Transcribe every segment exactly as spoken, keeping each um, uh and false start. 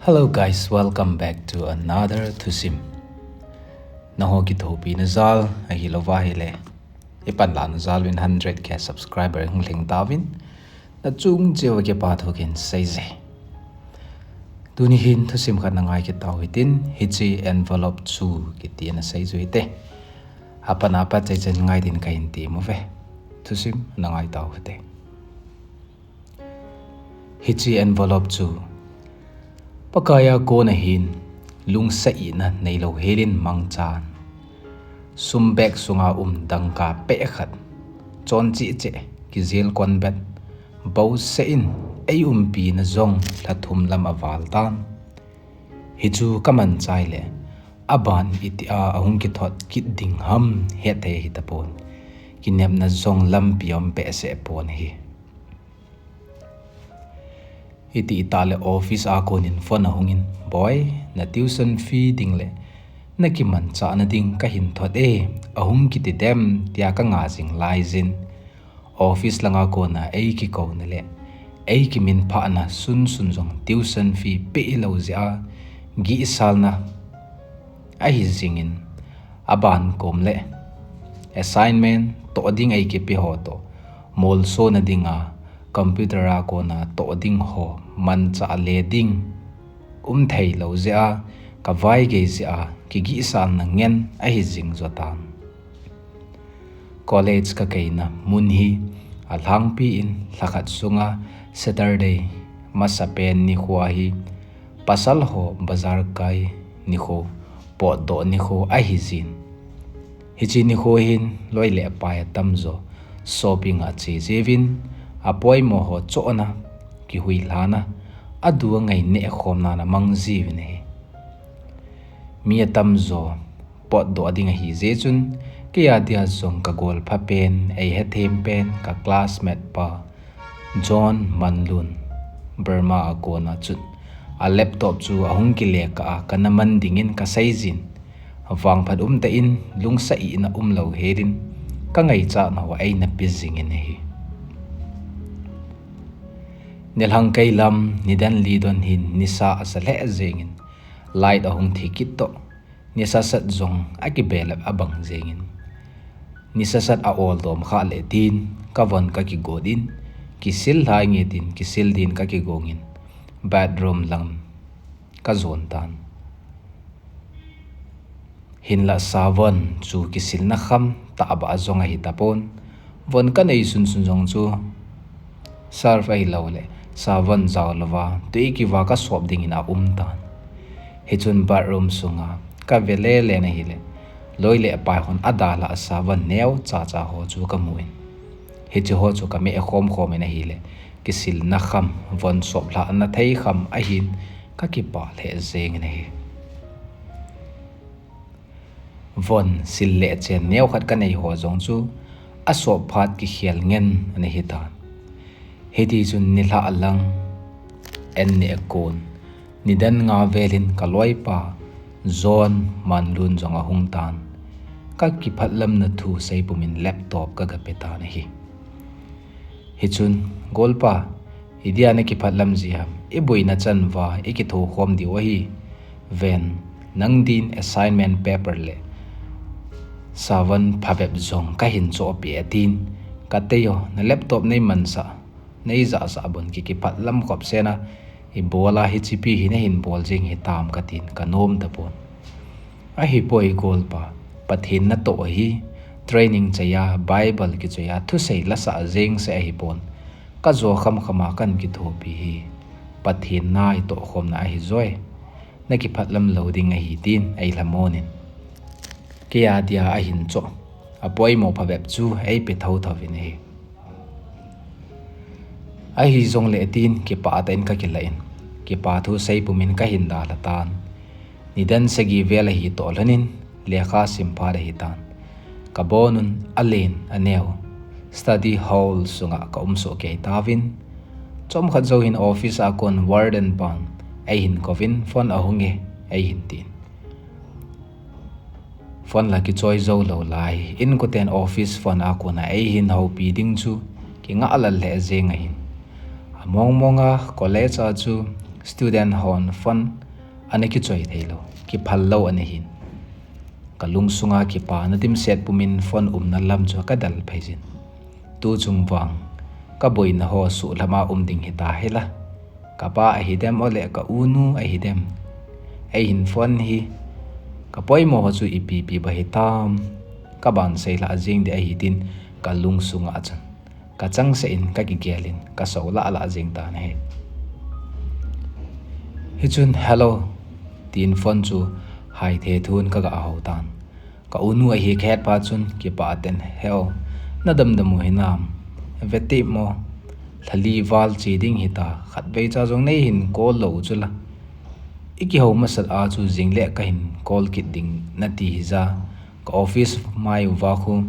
Hello guys, welcome back to another thusim. Naho kithopina jal ahilouva ahile, ipanlahna jal uvin hundred K subscriber hung lhing tauvin, nachung cheh uva kipathu kahin seije. Tuni hin thusim khat nangai kit tau hitin, hiche envelope chu kiti ana seiju hite. Apat apat chaichai ngai din kahin temuve. Thusim nangai tau hite. Hiche envelope chu Pakaiya kona hin lungsetna neilou helin mangchan, sum bag sunga um dangka peh khat, choncheh cheh kijel kon bet, bouseh in eiumpina jong lha thum lam aval tan. Hichu kamanchai le, aban itia ahung kithot kit ding ham hetthei ahitapon, kinepna jong lampi aum behseh pon ahi. Iti itah le office a konin phone ahungin, Boi, na tuition fee ding le nakimanchahna ding kahin thot e, ahung kiti dem, tia kanga jing laijin, office langa kona eikikouna le eikiminphahna sunsun jong tuition fee peh lou jeh a gihsalna ahi jingin, aban kom le assignment toh ding eikipe ho toh, molsona dinga computer a kona toh ding ho manchah le ding umthei lou jeh a, kavaigei jeh a kigihsalna ngen ahi jing jotan. College kakeina mun hi alhangpi in lhakhat sunga Saturday masapen nikho hi pasal ho bazar kai nikho, potdoh nikho ahi jin. Hiche nikho hin loi le pai atamjo shopping a che jiuvin, apoimo ho chohna, kihuilhana, adu angai neh khomna amang jiuvin ahi. Mi atamjo potdoh ding ahi jeh chun, keiya dia jong kagolpha pen, eihethem pen, ka classmate pa John Manlun, Burma a kona chun a laptop chu ahung kile kah a kana man dingin kaseijin, vangphat umtah in lungsetna umlou helin kangaichat nau eina pe jingin ahi. Nilhang kailam nidan li don hin nisa asa lheh jengin, light ahung thi kit toh, nisasat jong akibelap abang jengin, nisasat a-oldom khah le tin kavon kakigot in, kisil lhai nge tin kisil din kakigongin, bathroom lang kajon tan. Hinlah savon chu kisilna kham tahbeh jong ahitapon, von kanei sunsun jong chu surf ahilouleh savon jaolouva tui kiva kasop dingin aumtan. Hichun bathroom sunga kave lele in ahile, loi le pai hon adalhah savon neocha cha ho chu kamun, hiche ho chu kame khom khom in ahile, kisilna kham, von sop lhahna thei kham ahin kakipah lheh jengin ahi. Von sil le chen neokhat kanei ho jong chu asop phat kikhel ngen ana hitan. Hitichun nilhah lang an neh kon, nidan nga velin kaloipa John Manlun jong ahungtan. Kakiphatlamna thu seipumin laptop kagapetan ahi. Hichun, golpa, idia nakiphatlam ji ham, iboina chan uva ikithokhom diu ahi. Ven, nang din assignment paper le savon phabep jong kahin chohpeh e, atin. Kateiyo, na laptop neimansah, neijahsah bon kikiphatlam khop sena, ibola hichepi hi nahin bol jeng hitam katin, kanom tapon. Ahipoi golpa, Pathen natoh ahi, training chaiya, Bible kichoiya, thusei lasah jengse ahipon. Kajo khamkhama kan kithopi hi Pathen na itohkhomna ahijoi. Nakiphatlam lou ding ahi tin eilhamonin, keiya dia ahin choh apoimo phabep chu eipe thotho uvin ahi. Ahijongle tin kipah tah in kakilah in, kipa thu seipumin kahin dalhatan. Nidan sagi vel ahitoh lhonin lekha sim phat ahitan. Kabonun alen aneo study hall sunga kaumsoh kei tauvin, chomkhat jou hin office a kon warden pan eihin kouvin, phone ahunge eihin tin. Phone la kichoi joulou lai, inkoten office phone a kona eihin houpi ding chu kingah lal lheh jeng ahin. Among monga college a chu Student hon phone ana kichoi thei lou, kiphal lou ana hin. Ka lungsunga kipana dimset pumin phone umna lam chu ka del phei jin. Tu chung vang, ka boina ho suhlama um ding hita hela. Ka pa ahi dem ole ka unu ahi dem. Ei hin phone hi, ka poimo ho chu ipi pi ba hitam. Ka ban sei la jing di ahi tin ka lungsunga chun. Ka changsa in ka kigelin ka so la la jing ta na he. Hichun, "Hello," tin phone chu hai the thun ka ga hau tan. Ka unu ahi ka het pa chun kipah ten, "Heo, na damdam u hinam? Ve tip mo, lhali val che ding hita, khatvei cha jong nei hin call lou u chu la. I kihou masat a chu jing le ka hin call kit ding na ti hi ja, ka office mai uva khu,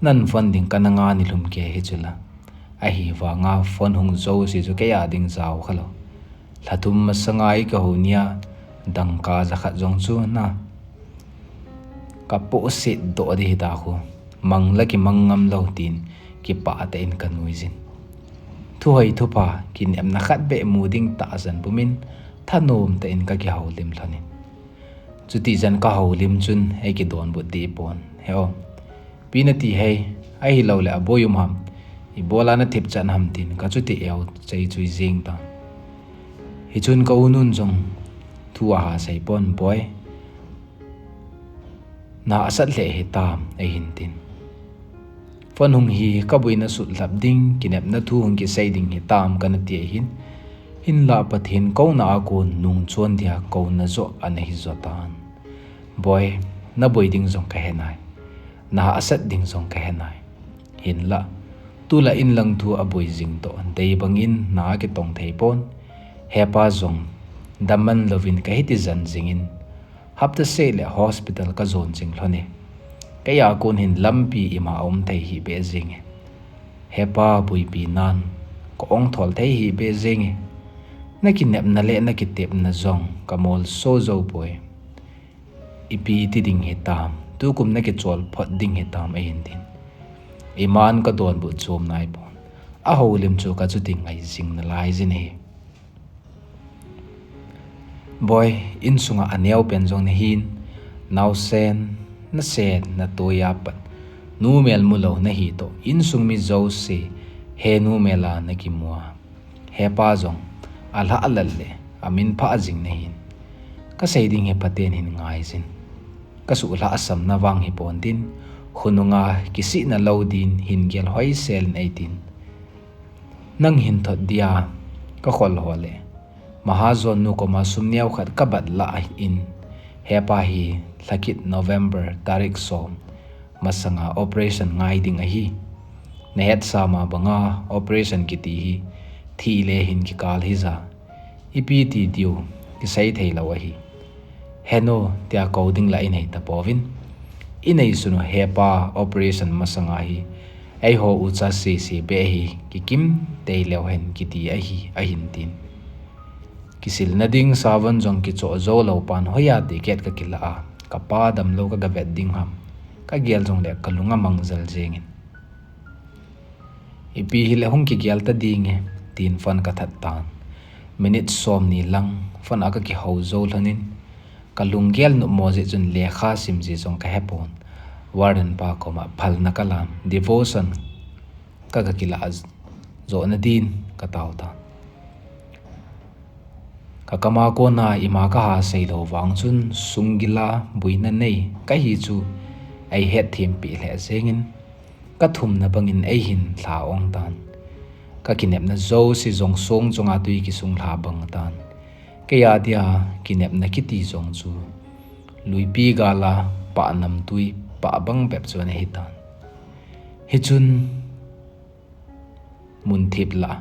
nan phone ding ka na nga ni lhum ke hi chu la." Ahi vanga phone hung jo si chu kei a ding jao kha lou. Lha thum masanga i ka hou nia, dangka ja khat jong chu na. Ka po se do di hita khu. Mang la kimang ngam lou tin, kipah ta in ka nui jin. Thu hoi thu pha, kinepna khat be mu ding ta jan pumin, thanom ta in ka kihou lim lhonin. Chuti jan ka hou lim chun, ei kidon but di pon. Heo. Pi na ti hei, ahi lou le a boi um ham. I bola na thip chan ham tin, ka chuti eu chei chui jing ta. Hichun ka unun jong, thu aha sei pon boi. Na asat le hitam, ei hin tin. Phone hung hi ka buina sut lap ding, kinepna thu hung kisei ding hitam ka na ti ahin. Hinla Pathen kouna a kon nung chon dia kouna jo ana hi jo tan. Boi, na boi ding jong ka he nai. Na asat ding jong ka he nai. Hinla, tu la in lang thu a boi jing to, dei bangin na kitong thei pon. Hepa jong, daman lovin ka hiti jan jingin. Hapta se le hospital ka jon jing lhone. Kei a kon hin lampi ima um thei hi be jing e. Hepa buipi nan, ka ong thol thei hi be jing e. Na kinepna le na kitepna jong, ka mol so jo poi. Ipi ti ding hitam, tukum na kichol phot ding hitam ei hin tin. Iman ka don bu chom nai pon. A hou lim chu ka chuti ngai jing na lai jin hi. Boi, insunga a neo pen jong na hin, naosen, na sen, na toya pat. Nu mel mu lou na hi to, insung mi jo se, he nu mel a na kimua. Hepa jong, a lha a lal le, a min pha a jing na hin. Ka sei ding he paten hin ngai jin. Ka su lha a sam na vang hi pon din, hununga kisih na lou din hin gel hoi sel in ei tin. Nang hin thot dia, ka khol ho le. Mahajon nu koma sum neo khat ka bat la in. Hepa hi lhakit November tarik som. Masanga operation ngai ding ahi. Na het sa ma banga operation kiti hi. Thi le hin kikal hi ja. Ipi ti diu, kisei thei lou ahi. Heno, tia ko ding la i nei ta povin. I nei sunu hepa operation masanga hi. Ei ho u cha se se be hi, kikim tei leu hen kiti ahi, ahin tin. Kisil na ding savon jong kicho jo lou pan hoia ticket ka kila a. Ka pa dam lou ka ga vet ding ham. Ka gel jong le ka lunga mang jal jengin. Ipi hi le hung kigel ta ding e, tin phone ka that tan. Minute som ni lang, phone a ka kihou jo lhonin. Ka lunggel nup mo jeh chun lekha sim ji jong ka he pon. Warden pa koma phalna ka lam, devotion ka ka kila jo na din ka tao tan. Ka kama kona ima ka ha sei lou vang chun sunggila buina nei ka hi chu ei het thim pi le jengin. Ka thumna bangin ei hin lha ong tan. Ka kinepna jo si jong song jonga tui kisung lha bang tan. Kei a dia kinepna kiti jong chu. Luipi gala pa nam tui pa bang bep chu ana hi tan. Hi chun mun thip la.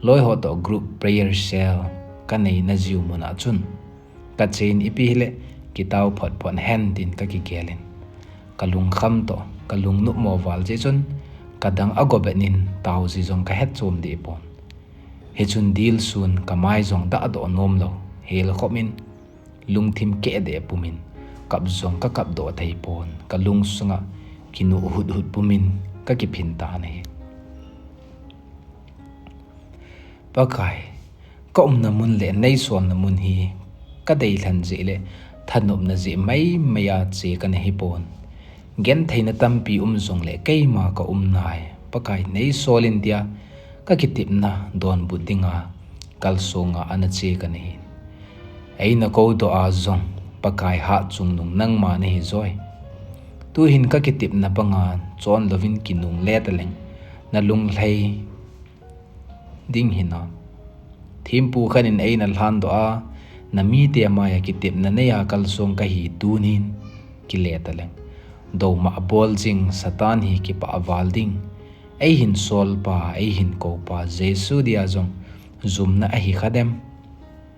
Loi ho to group prayer cell ka nei na jiu mun a chun. Ka chen ipi hi le, kitao phot phot hen tin ka kigelin. Ka lungkham to, ka lungnup mo val jeh chun, ka dang a go bet nin tao ji jong ka het chom di pon. Hi chun dil sun ka mai jong da do nom lou, hel khom in, lungthim ke de pumin, kap jong ka kap do thei pon, ka lungsunga kinu hut hut pumin, ka kiphin ta na hi. Pakai, Ka umna mun le nei solna mun hi ka deilhen jeh le thanopna jeh maimai a che ka na hi pon. Gentheina tampi um jong le keima ka um nai, Pakai nei sol in tia ka kitepna donbut dinga kalsonga ana che ka na hi. Eina kou doh a jong Pakai hatchungnung nangma na hi joi. Tuhin ka kitepna banga chon louvin kinungle taleng na lunglhai ding hinam. Thempu khat in eina lhan doh a, na mite mai a kitepna nei a kalsong ka hi tunin kile taleng. Douma a bol jing Satan hi kipah val ding. Eihin solpa, eihin koupa, Jesu dia jong jumna ahi kha dem.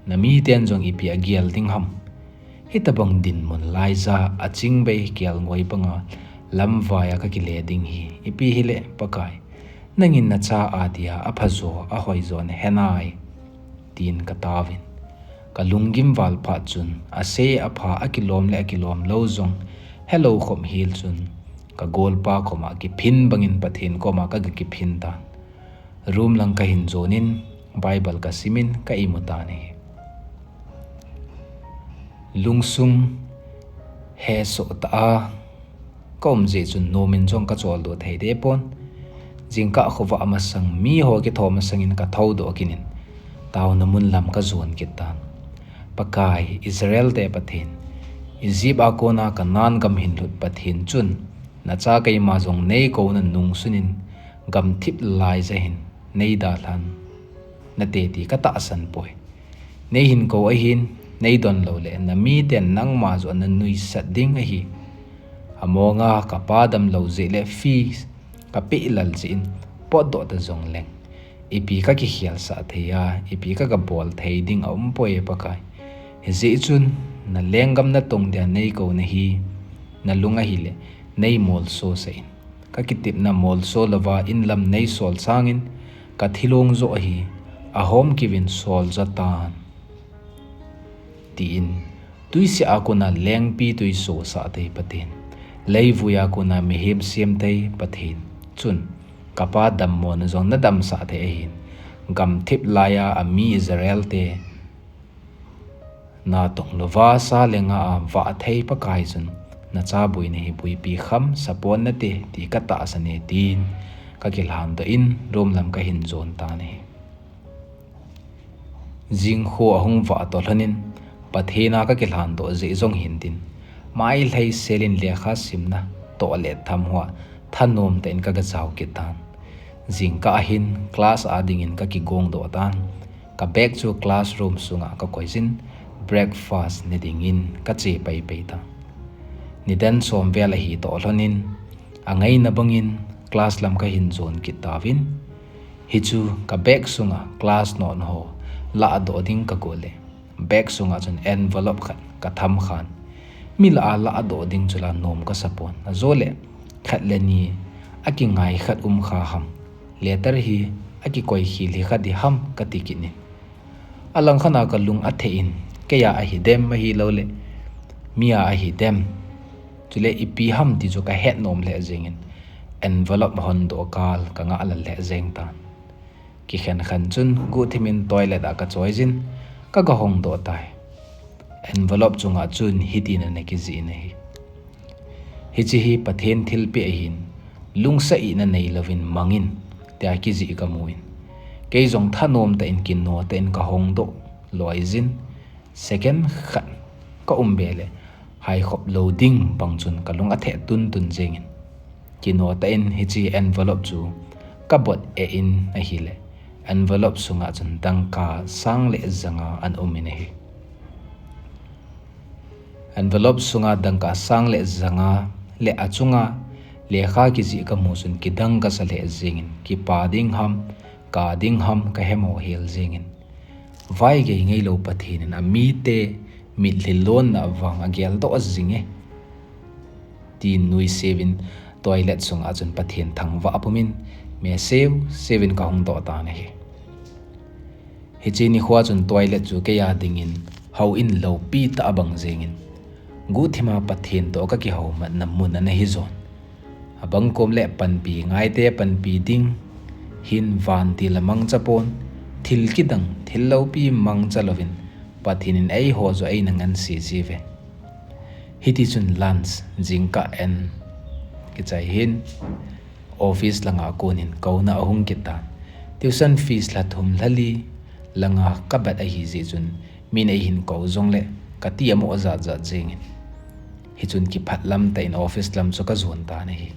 Na miten jong ipi a gel ding ham. Hitabang dinmun laija a chingbei kelngoi banga lamvai a ka kile ding hi. Ipi hile Pakai. Nangin na cha a dia a phajo, a hoijo na he nai, tin ka taovin. Ka lunggim val phat chun, a se a pha a kilom le a kilom lou jong, helou khop hil chun, ka golpa koma kiphin bangin Pathen koma ka ga kiphin tan. Room lang ka hin jonin, Bible ka simin ka imu tan ahi. Lungsung hesoh tah a ka um jeh chun nomin jong ka choldo thei de pon. Jingkah khovah masang mi ho kitho masangin ka thoudoh kinin taona mun lam ka jon kit tan. Pakai, Israel te Pathen, Egypt a kona Canaan gam hin lut Pathen chun, na cha keima jong nei kouna nungsunin gamthip laija hin nei dalhan nate ti ka tahsan poi. Nei hin kou ahin, nei don lou le, na miten nangma joh na nuisat ding ahi. Amonga ka pa damlou jeh le fees ka peh lal jeh in potdoh ta jong leng, ipi ka kikhelsah thei a, ipi ka ga bol thei ding a um poi Pakai. Hijeh chun, na lenggam na tong dia nei kouna hi, na lung ahile, nei molso sah in. Ka kitepna molso louva in lam nei sol sangin, ka thilong joh ahi, ahom kivin sol jo tan. Tin, tuisih a kona lengpi tuiso sah thei Pathen, leivui a kona mihem sem thei Pathen chun, ka pa dammona jong na damsah thei ahin, gamthip laija a mi Israel te, na tong louva sa le nga a vah thei Pakai chun, na cha boina hi boipi kham sapon nate ti ka tahsan e tin, ka kilhan doh in room lam ka hin jon tan ahi. Jingkho ahung vah toh lhonin, Pathen a ka kilhan doh jeh jong hin tin, mailhai selin lekha simna toh le tham hoa thanom tah in ka ga jao kit tan. Jingkah ahin class a dingin ka kigong doh tan. Ka bag chu classroom sunga ka koijin, breakfast ne dingin ka che paipai tan. Nidan som vel ahi toh lhonin, angaina bangin class lam ka hin jon kit tauvin. Hichu ka bag sunga class notna ho lahdoh ding ka go le, bag sunga chun envelope khat ka tham khan. Mi lah a lahdoh ding chu la nom ka sapon. Ajole, khat le ni a kingai khat um kha ham. Letter hi a kikoi khel hi kha di ham ka ti kit in. Alang khat a ka lung athei in, kei a ahi dem ahilou le, mi a ahi dem. Chule ipi ham ti chu ka het nom lheh jengin, envelope hon doh kal ka ngah lal lheh jeng tan. Kikhen khan chun guhthimin toilet a ka choijin, ka ga hong doh tai. Envelope chunga chun hitin ana kijih in ahi. Hiche hi Pathen thilpeh ahin, lungsa ihna neilouvin mangin, tia kijih ka mun. Kei jong thanom tah in kino tah in ka hong doh loijin, second khat ka um be le, haikhop lou ding bang chun ka lung atheh tuntun jengin. Kino tah in hiche envelope chu ka bot eh in ahile, envelope sunga chun dangka sang le janga ana um in ahi. Envelope sunga dangka sang le janga le achunga lekha kijih ka mu chun kidang kasa lheh jengin, kipa ding ham, ka ding ham ka hemo hel jengin. Vaigei ngeilou Pathen in amite mitlhi lonna vang ageldoh jing e, tin nuiseuvin toilet sunga chun Pathen thangvah pumin, meseu seuvin ka hong doh tan ahi. Hiche nikhoa chun toilet chu kei a dingin houin loupi tah abang jengin, guhthima Pathen toh ka kihoumatna mun ana hijon. Abang kom le panpi ngaite panpi ding hin vantil amangcha pon, Thil kidang, thil loupi mangcha louvin, Pathen in eiho joh eina ngansi jiuve. Hitichun lunch, jingkah an kichai hin, office langa konin kouna ahung kit tan. Tuition fees lha thum lha li langa kabat ahi jeh chun, min eihin kou jongle, kati amo jat jat jengin. Hichun kiphatlam tah in office lam chu kajon tan ahi.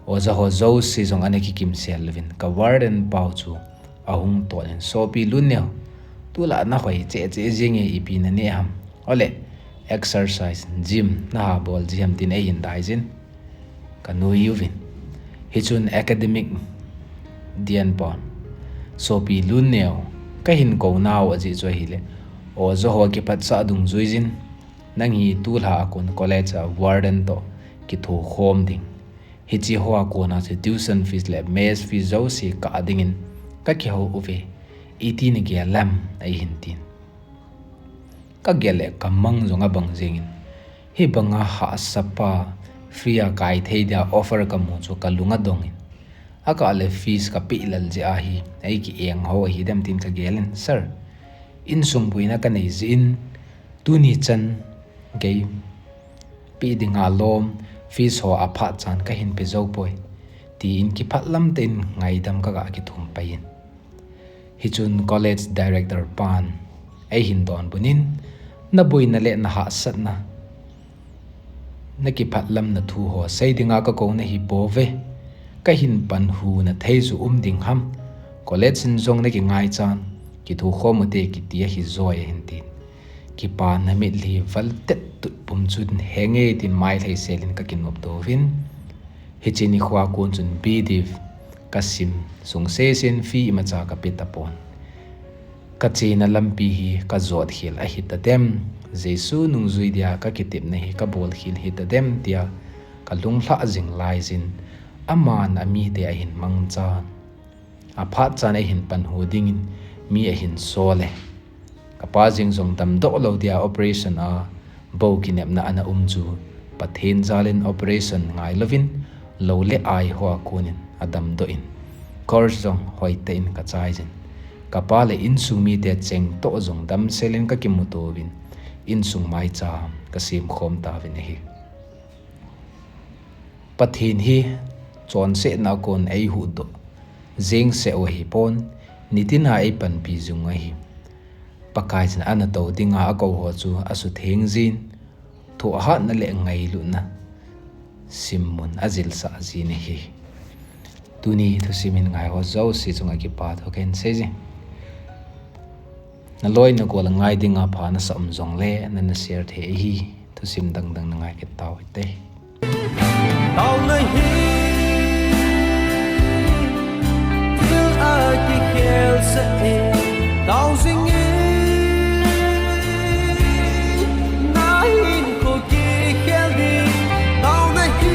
Oja ho jouse jong ana kikimsel uvin, ka warden pau chu ahung tonin, Sopi Lunneo, tulai nahoi cheh cheh jenge, ipi naneh ham? Ole, exercise, gym, naha bol ji ham, tin eihin daijin. Kanui uvin. Hichun academic Dian pon, Sopi Lunneo, kahin kou nau ajeh chu ahile, oja ho kiphatsah dungjuijin, nang hi tulha a kon college a warden toh kithokhom ding. Hiche hoa kona chu tuition fees le mess fees jouse kah dingin kakihou uve. Iti nagel em, eihin tin. Kagel le kamang jong abang jengin, hibanga hahsapa free a kai thei dia offer kamu chu kalung adongin, akah le fees kapeh lel jeh ahi, eiki-eng ho ahidem tin kagelin, Sir, insung boina kanei jeh in, tuni chan kei peh dinga lom, fees ho aphat chan kahin pe jou poi, tin kiphatlam tah in ngaidam kaga kithum pai in. Hichun college director pan eihin donbut in, naboina le nahahsatna, nakiphatlamna thu ho sei dinga kakou nahi pouve, kahin panhu nathei chu um ding ham? College in jong nakingaichan, kithokhom ute kiti ahi joi ahin tin. Kipana mitlhi valtet tutpum chun henge tin mailhaiselin kakinoptouvin. Hiche nikhoa kon chun B.Div kasim sungsesen fee imacha kape tapon. Kachena lampi hi kajot khel ahitadem, Jesu nungjui dia kakitepna hi kabolkhel hitadem tia kalunglhah jing laijin, aman amite ahin mangchan, aphat chan eihin panhu dingin mi ahin sole. Kapa jeng jong damdoh lou dia operation a bou kinepna ana um chu, Pathen jalin operation ngailouvin, lou le ai hoa konin adamdoh in, course jong hoitah in kachaijin, kapa le insung mite chengtoh jong damselin kakimutouvin, insung maicha kasemkhom tauvin ahi. Pathen hi chonsetna a kon eihuhdoh jengseh u ahipon, nitina eipanpi jing u ahi. Pakaiyin ana tou dinga akou ho chu asutheng jin, thohhatna le ngailutna simmun ajilsah jin ahi. Tuni thusim hin ngaiho jouse chunga kipathu kahin seije. Naloi nagol ngai dinga pha nasah um jongle nana share thei ahi. Thusim dangdang nangai kit tau hite. Taona hi thil akikhel sah e, tao jing e, nahinkho kikhel ding. Taona hi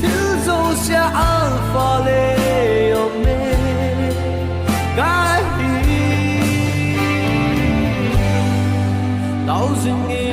thil jousea alpha le omega ahi. Tao jing e,